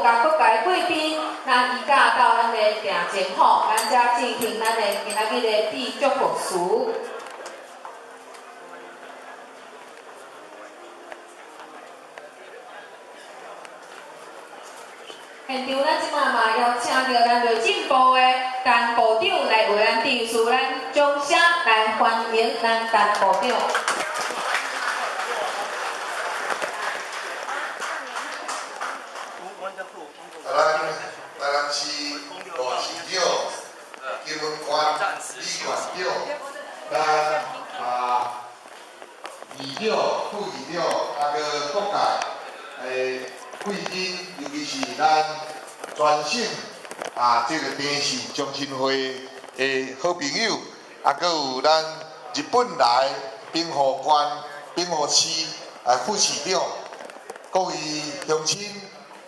佮各界貴賓，咱移駕到咱的埕前吼，咱才進行咱的今仔日的致祝福詞。現場咱這馬嘛邀請著咱內政部的陳部長來為咱致辭，咱掌聲來歡迎咱陳部長。咱台南市賴市長、金門縣李縣長，咱議長、副議長，閣各界的貴賓，尤其是咱全省這个鄭氏宗親會的好朋友，閣有咱日本來兵庫縣、兵庫市副市長，各位鄉親，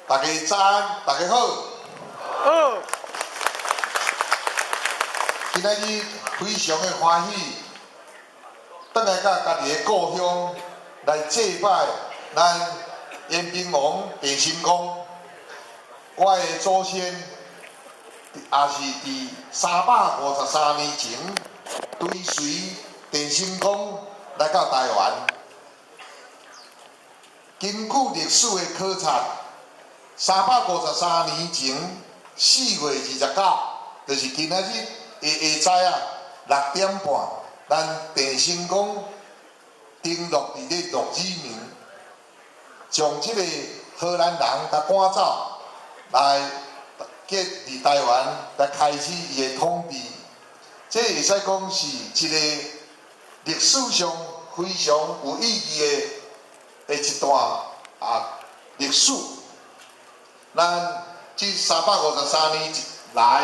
大家早安，大家好。好。今仔日非常的歡喜，轉來到家己的故鄉來祭拜咱延平王鄭成功。我的祖先也是佇353年前，追隨鄭成功來到台灣。根據歷史的考察，353年前4月29，就是今仔日的下晝6點半，咱鄭成功登陸佇咧鹿耳門，將這個荷蘭人共趕走，來建佇台灣來開始伊的統治。這會使講是一個歷史上非常有意義的一段歷史。咱這353年來，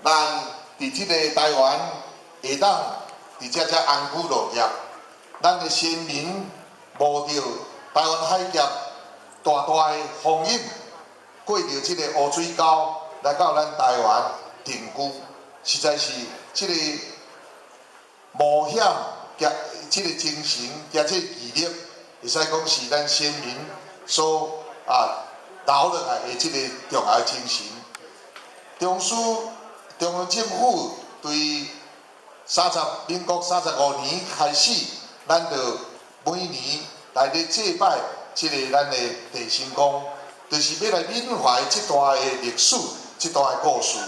咱佇這個台灣會當佇遮遮安居樂業，咱的先民冒著台灣海峽大大的風湧，過著這個烏水溝來到咱台灣定居，實在是這個冒險佮這個精神佮這個毅力，會使講是咱先民所留落來的這個重要精神。中央政府對民國35年開始，咱就每年來咧祭拜這個咱的鄭成功，就是欲來緬懷這段的歷史，這段的故事。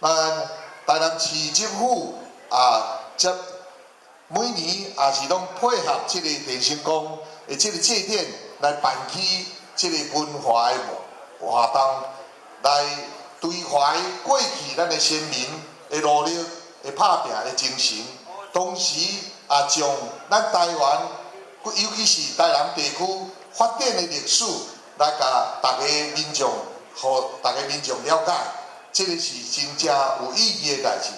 咱台南市政府這每年也是攏配合這個鄭成功的這個祭典來辦起這個文化的活動，來追懷過去咱的先民的努力、的拍拚的精神，同時也將咱台灣，尤其是台南地區發展的歷史，來共大家民眾，予大家民眾了解，這個是真正有意義的代誌。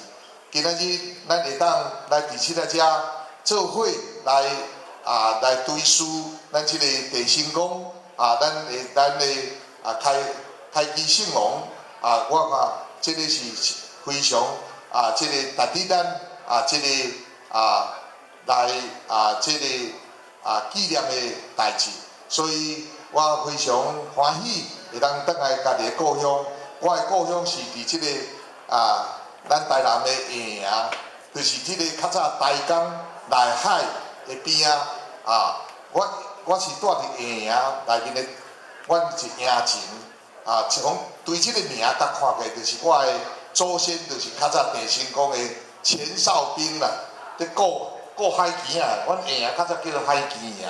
今仔日咱會當來佇這個遮做伙來追思咱這個鄭成功，咱的開基聖王，我看這個是非常這個值得咱這個來這個紀念的代誌，所以我非常歡喜會當轉來家己的故鄉。我的故鄉是佇這個咱台南的下營，就是這個較早台江內海的邊仔。我是住佇下營內面的，阮是營前是講對這個名佮看過，就是我的祖先，就是較早鄭成功的前哨兵啦，佇顧顧海墘仔，阮下營較早叫做海墘營，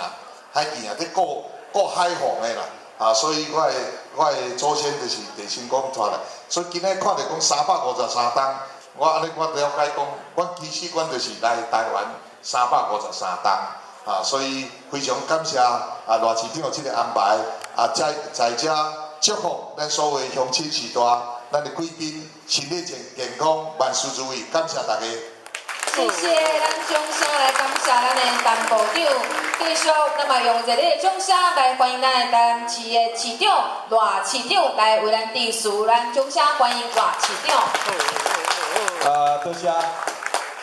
海墘營佇顧顧海防的啦，所以我的祖先就是鄭成功帶來，所以今仔看著講353冬，我按呢我了解講，阮其實阮就是來台灣353冬，所以非常感謝賴市長這個安排，在遮祝福咱所有鄉親序大，咱的貴賓身體健康，萬事如意，感謝大家。謝謝，咱掌聲來感謝咱的陳部長。繼續，咱嘛用熱烈的掌聲來歡迎咱的台南市的市長賴市長來為咱致辭。咱掌聲歡迎賴市長。多謝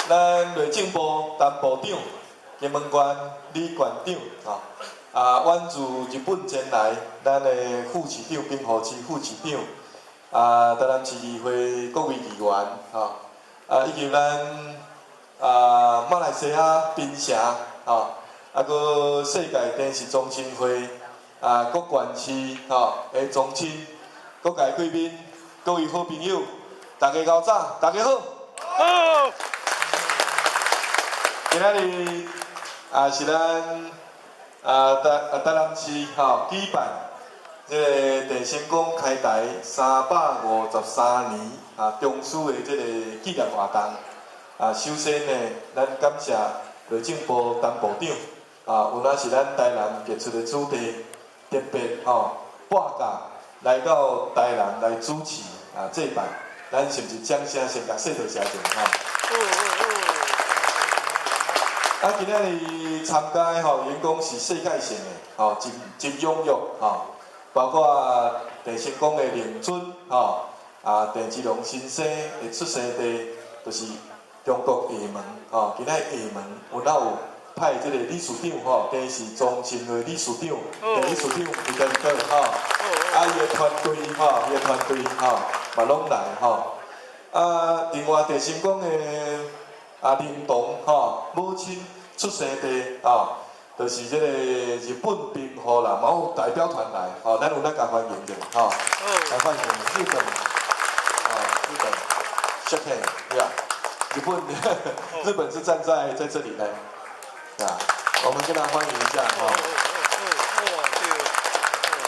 咱內政部陳部長、金門縣李縣長，啊，遠自日本前來，咱的副市長平湖市副市長，啊，台南市議會各位議員，吼，啊，以及咱啊馬來西亞檳城，吼，啊，閣世界鄭氏宗親會，啊，各縣市吼的宗親，各界貴賓，各位好朋友，大家𠢕早，大家好。好。今仔日啊是咱啊台啊台南市吼舉辦這个鄭成功開台353年啊中樞的這个紀念活動啊，首先呢，咱感謝內政部陳部長啊，有影是咱台南傑出的子弟，特別吼撥假來到台南來主持啊祭拜，咱是毋是掌聲先共說多謝者吼？啊，今仔日參加的吼，員工是世界性的，吼，真真踴躍吼，包括鄭成功的令尊吼，啊，鄭芝龍先生的出生地，就是中國廈門，吼，今仔廈門有哪有派這個理事長吼，鄭氏宗親會理事長，鄭理事長佇佗佗吼，啊，伊的團隊吼，伊的團隊吼，嘛攏來吼，啊，另外鄭成功的啊，靈童吼，母親出生地吼，就是這個日本兵庫啦，嘛有代表團來，吼，咱有咱共歡迎者，吼，來歡迎日本，啊，日本，shake hand，呀，日本，日本是站在這裡來，啊，我們跟他歡迎一下哈。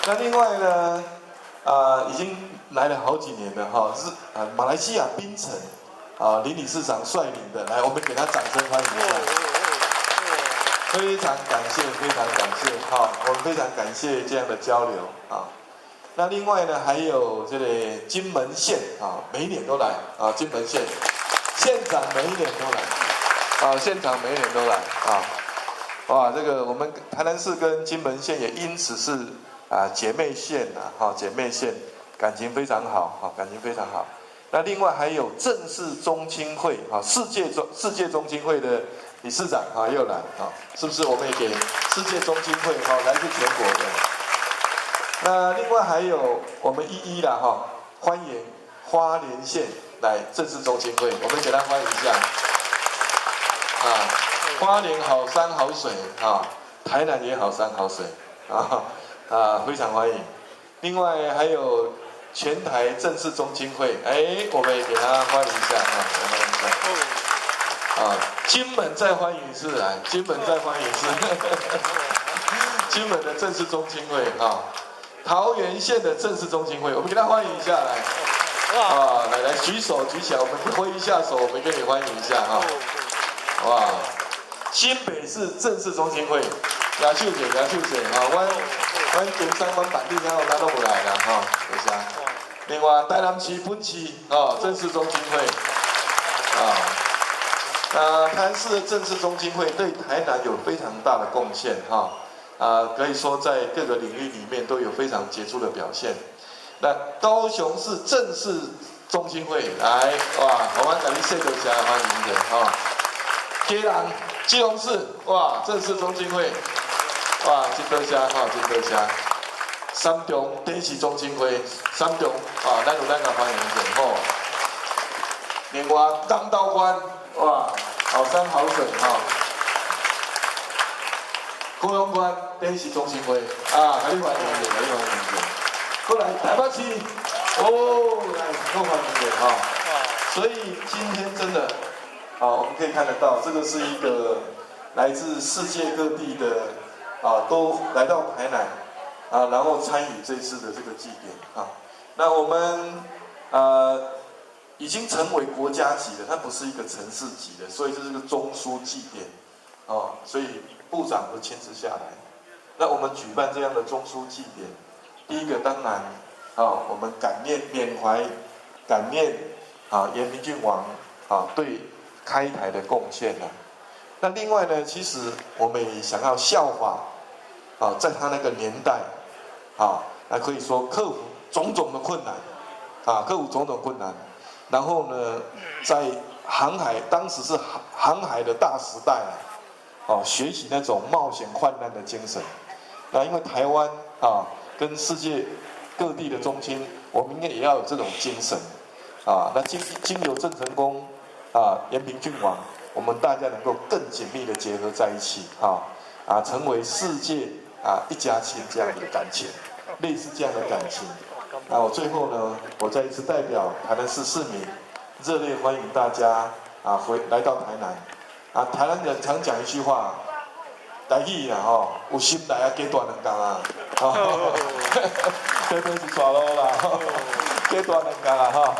那另外呢，啊，已經來了好幾年了哈，是啊，馬來西亞檳城。啊，林理事長率領的，來，我們給他掌聲歡迎一下。非常感謝，非常感謝，哈，我們非常感謝這樣的交流啊。那另外呢，還有這個金門縣啊，每一年都來啊，金門縣縣長每一年都來，啊，縣長每一年都來啊。哇，這個我們台南市跟金門縣也因此是啊姐妹縣啊，哈，姐妹縣感情非常好，哈，感情非常好。那另外還有鄭氏宗親會啊，世界宗親會的理事長啊又來啊，是不是？我們也給世界宗親會哈來自全國的。那另外還有我們一一啦哈，歡迎花蓮縣來鄭氏宗親會，我們給他歡迎一下。啊，花蓮好山好水啊，台南也好山好水啊啊，非常歡迎。另外還有全台鄭氏宗親會，哎，我們也給他歡迎一下啊，歡迎一下。啊，金門再歡迎一次來，金門再歡迎一次。金門的鄭氏宗親會啊，桃園縣的鄭氏宗親會，我們給他歡迎一下來。啊，來來舉手舉起來，我們揮一下手，我們給你歡迎一下哈。哇，新北市鄭氏宗親會，亞秀姐，亞秀姐，啊，阮金山阮板栗遐，咱攏有來啦，哈，多謝。另外，台南市本市哦，鄭氏宗親會，啊，那台南市的鄭氏宗親會對台南有非常大的貢獻，哈，啊，可以說在各個領域裡面都有非常傑出的表現。那高雄市鄭氏宗親會來，哇，我們共你說多謝歡迎者，哈。基隆基隆市，哇，鄭氏宗親會，哇，真多謝哈，真多謝。三重鄭氏宗親會，三重啊，咱有咱共歡迎者吼。另外，港島縣，哇，好山好水哈。高雄縣鄭氏宗親會，啊，共你歡迎者，共你歡迎者。過來台北市，哦，來，夠歡迎者哈。所以今天真的，啊，我們可以看得到，這個是一個來自世界各地的啊，都來到台南啊，然後參與這次的這個祭典啊。那我們已經成為國家級的，它不是一個城市級的，所以這是個中樞祭典啊，所以部長都親自下來。那我們舉辦這樣的中樞祭典，第一個當然啊，我們感念緬懷感念啊延平郡王啊對開台的貢獻呢。那另外呢，其實我們也想要效法啊，在他那個年代啊，那可以說克服種種的困難啊，克服種種困難，然後呢，在航海當時是航海的大時代啊，哦，學習那種冒險患難的精神。那因為台灣啊，跟世界各地的宗親，我們應該也要有這種精神啊。那經由鄭成功啊、延平郡王，我們大家能夠更緊密的結合在一起啊啊，成為世界啊一家親這樣的感情，類似這樣的感情。那我最後呢，我再一次代表台南市市民，熱烈歡迎大家啊回來到台南。啊，台南人常講一句話，台語啊吼，有心來啊，加蹛兩工啊，這都是煞路啦，加蹛兩工啊哈。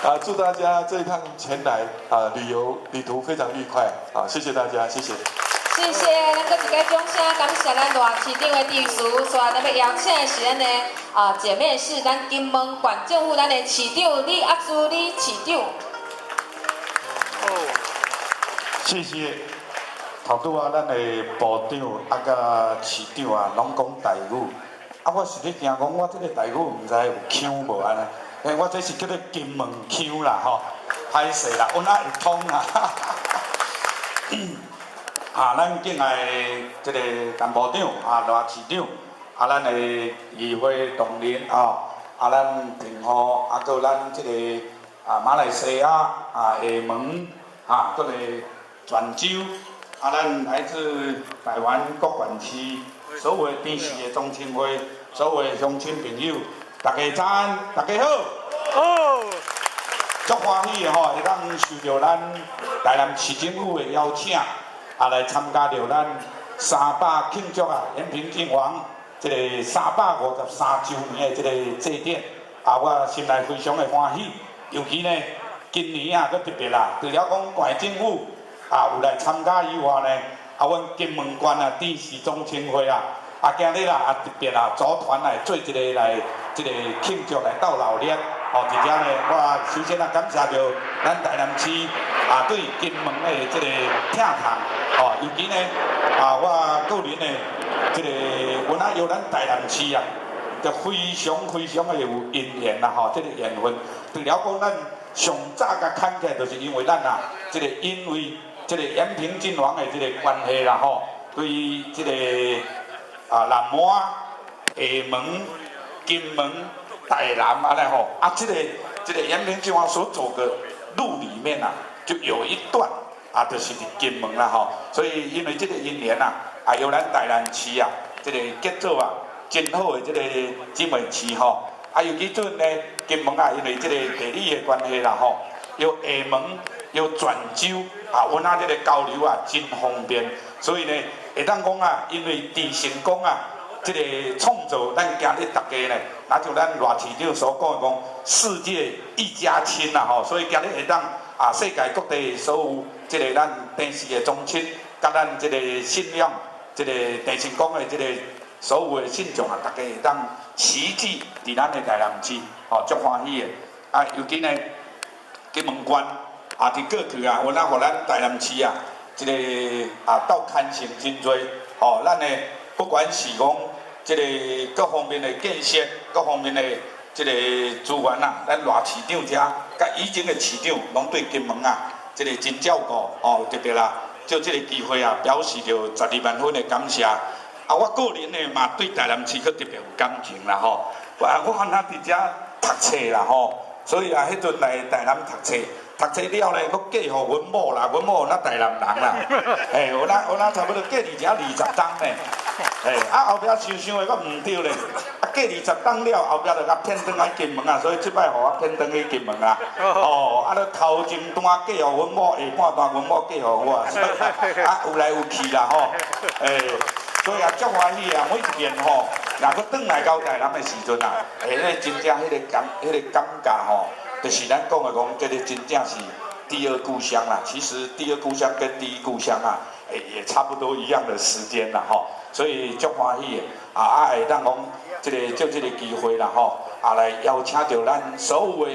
啊，祝大家這一趟前來啊旅遊旅途非常愉快啊！謝謝大家，謝謝。謝謝，咱閣一擺掌聲感謝咱賴市長的致辭。所以咱欲邀請的是咱的啊姐妹市，咱金門縣政府咱的市長李阿珠李市長。謝謝。頭拄仔，咱的部長啊，佮市長啊，攏講台語。啊，我是咧驚講，我這个台語毋知有腔無按呢？欸，我這是叫做金門腔啦，吼，歹勢啦，阮仔會通啦。啊，咱敬愛的這个陳部長啊，賴市長，啊，咱的議會同仁啊，啊，咱平湖啊，閣咱這个啊馬來西亞啊廈門啊，閣個泉州，啊，咱來自台灣各縣市所有的鄭氏的宗親會，所有的鄉親朋友，大家早安，大家好。好。足歡喜的吼，會當受著咱台南市政府的邀請，啊來參加著咱三百慶祝啊延平郡王這个353週年的這个祭典，啊，我心內非常的歡喜。尤其呢，今年啊，閣特別啦，除了講縣政府啊有來參加以外呢，啊，阮金門縣啊鄭氏宗親會啊，啊今日啦啊特別啦組團來做一个來這个慶祝來鬥鬧熱。哦，佇遮呢，我首先啊感謝著咱台南市啊對金門的這个疼痛，哦，尤其呢啊我個人呢，這个阮啊由咱台南市啊，就非常非常的有因緣啦，吼，這个緣分。除了講咱上早共牽起來，就是因為咱啊，這个因為這个延平郡王的這个關係啦，吼，對這个啊南無廈門、金門、台南按呢吼，啊，這个延平郡王所走的路裡面啊，就有一段啊，就是佇金門啦吼，所以因為這个因緣啊，啊由咱台南市啊，這个結做啊，真好的這个姊妹市吼，啊尤其陣呢，金門啊，因為這个地理的關係啦吼，有廈門，有泉州啊，阮啊這个交流啊真方便，所以呢，會當講啊，因為鄭成功啊，這个創造咱今日大家呢，若像咱賴市長所講的講，世界一家親啦吼，所以今日會當啊，世界各地所有這个咱鄭氏的宗親，佮咱這个信仰，這个鄭成功的這个所有的信眾啊，大家會當齊聚佇咱的台南市，吼，足歡喜的。啊，尤其呢，金門縣啊，佇過去啊，有哪予咱台南市啊，這个啊鬥牽成真濟，吼，咱的不管是講這个各方面的建設，各方面的這个資源啊，咱賴市長遮，佮以前的市長，攏對金門啊，這个真照顧，哦，特別啦，借這个機會啊，表示著十二萬分的感謝。啊，我個人呢嘛對台南市閣特別有感情啦吼。啊，我敢若佇遮讀冊啦吼，所以啊，彼陣來台南讀冊，讀冊了呢，閣嫁予阮某啦，阮某若台南人啦，欸，有哪差不多嫁佇遮20冬呢。欸，啊後壁想想的閣毋對咧，啊嫁20冬了，後壁就共騙轉來金門啊，所以這擺予我騙轉去金門啊。哦，啊，咧頭前段嫁予阮某，下半段阮某嫁予我，啊有來有去啦吼，欸，所以啊足歡喜啊，每一年吼，若閣轉來到台南的時陣啊，欸，那真正彼个感覺吼，就是咱講的講，這个真正是第二故鄉啦。其實第二故鄉跟第一故鄉啊，欸，也差不多一樣的時間啦吼，所以足歡喜的啊啊會當講這個借這个機會啦吼，啊來邀請著咱所有的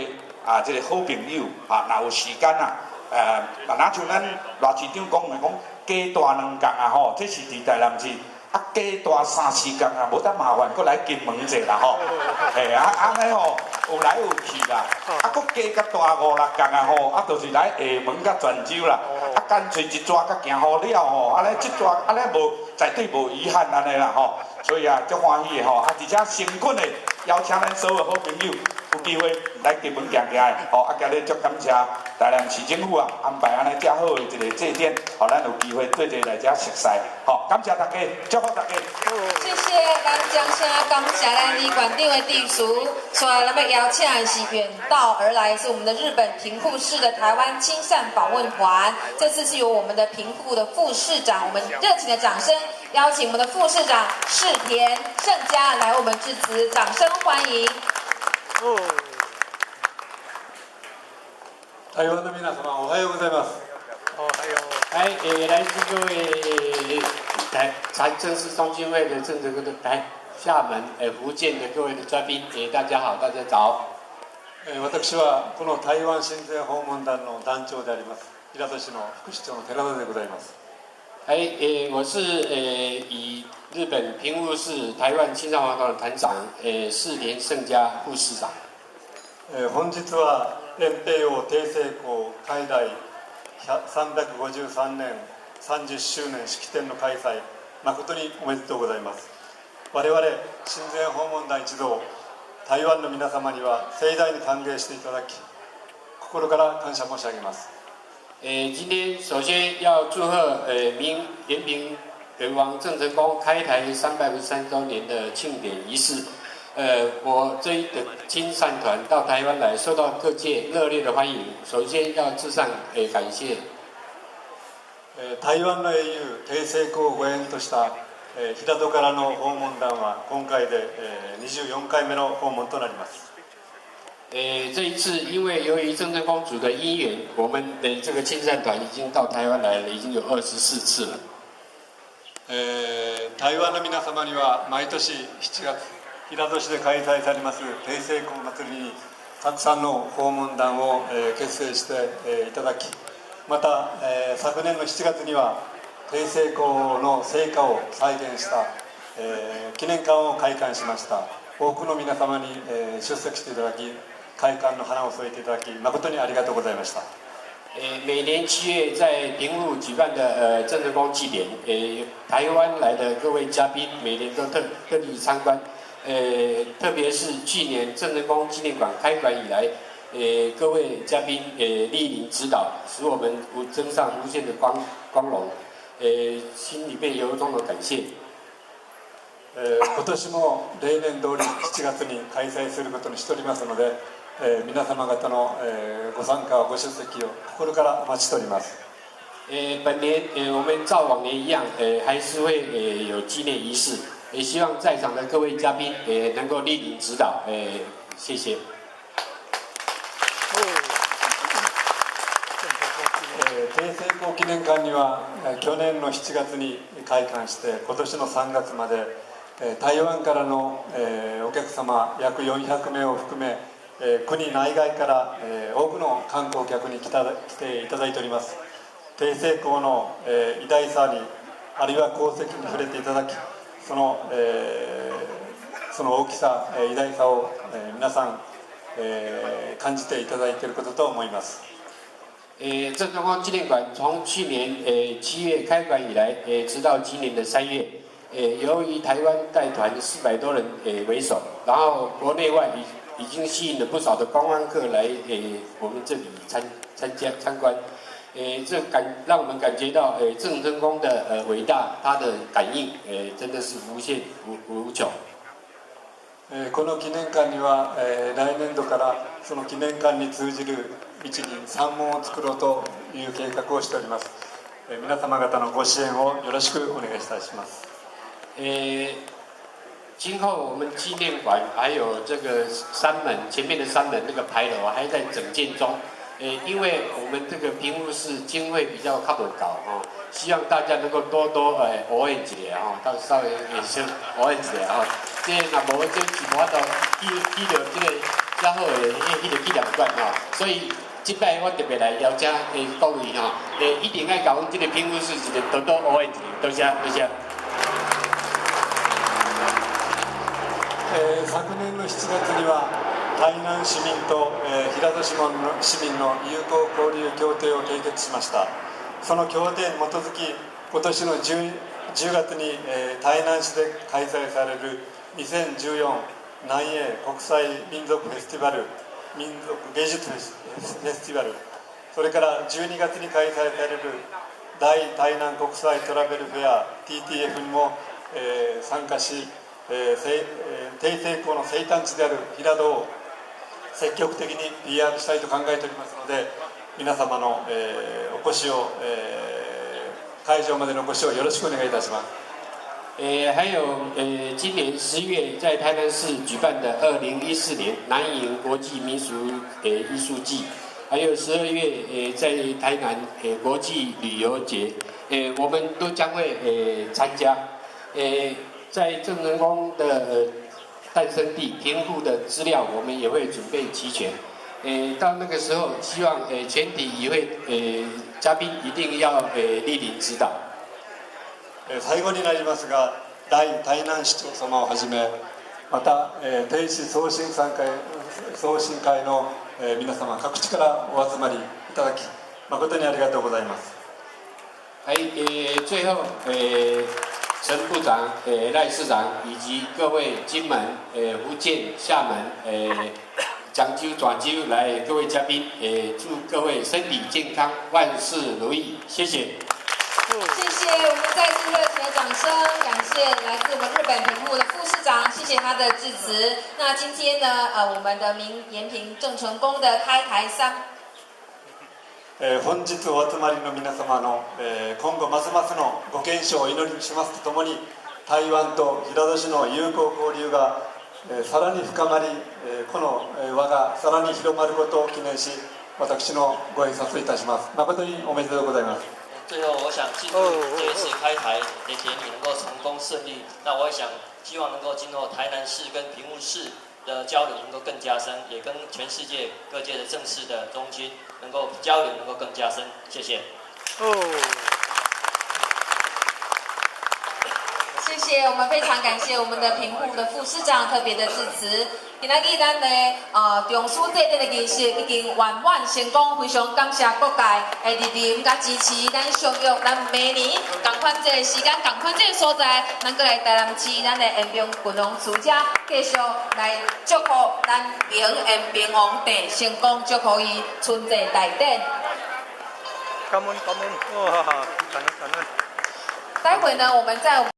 啊這个好朋友啊，若有時間啊，若像咱賴市長講的講，加蹛兩工啊吼，這是佇台南市。啊，加蹛三四工啊，無得麻煩，閣來金門者啦吼。嘿，啊按呢吼，有來有去啦。啊，閣加較蹛五六工啊吼，啊，就是來廈門佮泉州啦。啊，乾脆一逝甲行好了吼，按呢這逝按呢無絕對無遺憾按呢啦吼，所以啊，足歡喜的吼，啊，而且誠懇的邀請咱所有好朋友有機會來金門行行的，吼，啊，今日足感謝台南市政府啊安排按呢遮好的一個祭典，予咱有機會做伙來遮熟似，吼，感謝大家，祝福大家。謝謝，咱掌聲感謝咱李館長的致辭。所以咱欲邀請的是遠道而來，是我們的日本平戶市的台灣親善訪問團。這次是由我們的平戶的副市長，我們熱情的掌聲邀請我們的副市長世田勝家來為我們致辭，掌聲歡迎。台灣的皆様おはようございます。おはよう。來，來自各位台財政司中基會的政治的來廈門、福建的各位的嘉賓，大家好，大家早。私はこの台灣親善訪問団の団長であります平戸市の副市長の寺田でございます。哎，我是以日本平戶市台灣親善訪問團的團長，世田勝家副市長。本日は延平王鄭成功開台353年30周年式典の開催、誠におめでとうございます。我々親善訪問団一同、台灣の皆様には盛大に歓迎していただき、心から感謝申し上げます。今天首先要祝賀明延平王鄭成功開台353週年的慶典儀式。我這一個親善團到台灣來，受到各界熱烈的歡迎。首先要致上感謝。台灣の英雄鄭成功を後縁とした平戸からの訪問団は今回で24回目の訪問となります。這一次因為由於鄭成功主的因緣，我們的這個親善團已經到台灣來了，已經有24次了。台灣の皆様には毎年7月平戸市で開催されます鄭成功祭りにたくさんの訪問団を結成していただき、また昨年の7月には鄭成功の成果を再現した記念館を開館しました。多くの皆様に出席していただき、開館の花を添えていただき、誠にありがとうございました。每年7月在平戶舉辦的鄭成功祭典，台灣來的各位嘉賓每年都特地參觀，特別是去年鄭成功紀念館開館以來，各位嘉賓蒞臨指導，使我們增上無限的光榮，心裡面由衷的感謝。今年も例年通り7月に開催することにしておりますので、皆様方のご参加、ご出席を心からお待ちしております。本年我們照往年一樣，還是會有紀念儀式，也希望在場的各位嘉賓能夠蒞臨指導，謝謝。鄭成功記念館には去年の7月に開館して今年の3月まで台灣からのお客様約400名を含め国内外から多くの観光客に来ていただいております。鄭成功の偉大さに、あるいは功績に触れていただき、その大きさ、偉大さを皆さん感じていただいていることと思います。鄭成功紀念館從去年7月開館以來，直到今年的3月，由於台灣帶團400多人為首，然後國內外已經吸引了不少的觀光客來我們這裡參加參觀，這讓我們感覺到鄭成功的偉大，他的感應真的是無限無窮。この記念館には来年度からその記念館に通じる道に山門を作ろうという計画をしております。皆様方のご支援をよろしくお願いいたします。今後我們紀念館還有這個山門前面的山門那個牌樓還在整建中。因為我們這個平戶市經費比較較無夠吼，希望大家能夠多多応援一下吼，到稍微先応援一下吼。這若無這是無法度起著這個遮好的彼個紀念館吼，所以這擺我特別來邀請各位吼，一定愛共阮這個平戶市一個多多応援一下，多謝多謝。昨年の7月には台南市民と平戸市民の友好交流協定を締結しました。その協定に基づき、今年の 10月に、台南市で開催される2014南英国際民族フェスティバル、民族芸術フェスティバル、それから12月に開催される大台南国際トラベルフェア TTF にも、参加し、鄭成功の生誕地である平戸を積極的に PR したいと考えておりますので、皆様の、お越しを、会場までのお越しをよろしくお願いいたします。还有今年10月在台南市举办的2014年南瀛国际民俗艺术季，还有12月在台南国际旅游节，我们都将会参加。在郑成功的诞生地平埔的资料，我们也会准备齐全。到那个时候，希望全体与会嘉宾一定要莅临指导。最後になりますが、大台南市長様をはじめ、また、鄭氏宗親参会宗親会の、皆様、各地からお集まりいただき、誠にありがとうございます。哎，最後，陳部長、賴市長以及各位金門、福建、廈門、漳州、泉州來各位嘉賓，祝各位身體健康，萬事如意，謝謝。謝謝，我們再次熱情的掌聲，感謝來自我們日本平埔的副市長，謝謝他的致辭。那今天呢，我們的明延平鄭成功的開台三。本日お集まりの皆様の、今後ますますのご健勝をお祈りしますとともに、台湾と平戸市の友好交流が、さらに深まり、この輪がさらに広まることを記念し、私のご挨拶いたします。誠におめでとうございます。最後，我想慶祝這一次開台的典禮能夠成功順利。那我也想希望能夠今後台南市跟平埔市的交流能夠更加深，也跟全世界各界的鄭氏的宗親能夠交流能夠更加深。謝謝。哦，謝謝，我們非常感謝我們的平埔的副市長特別的致辭。今仔日咱的重啟祭典的儀式已經圓滿成功，非常感謝各界的蒞臨佮支持。咱相約咱明年仝款這個時間，仝款這個所在，咱閣來台南市咱的延平郡王祠遮繼續來祝福咱明延平王鄭成功，祝福伊春祭大典。感恩感恩，哇，感恩感恩。待會呢，我們在。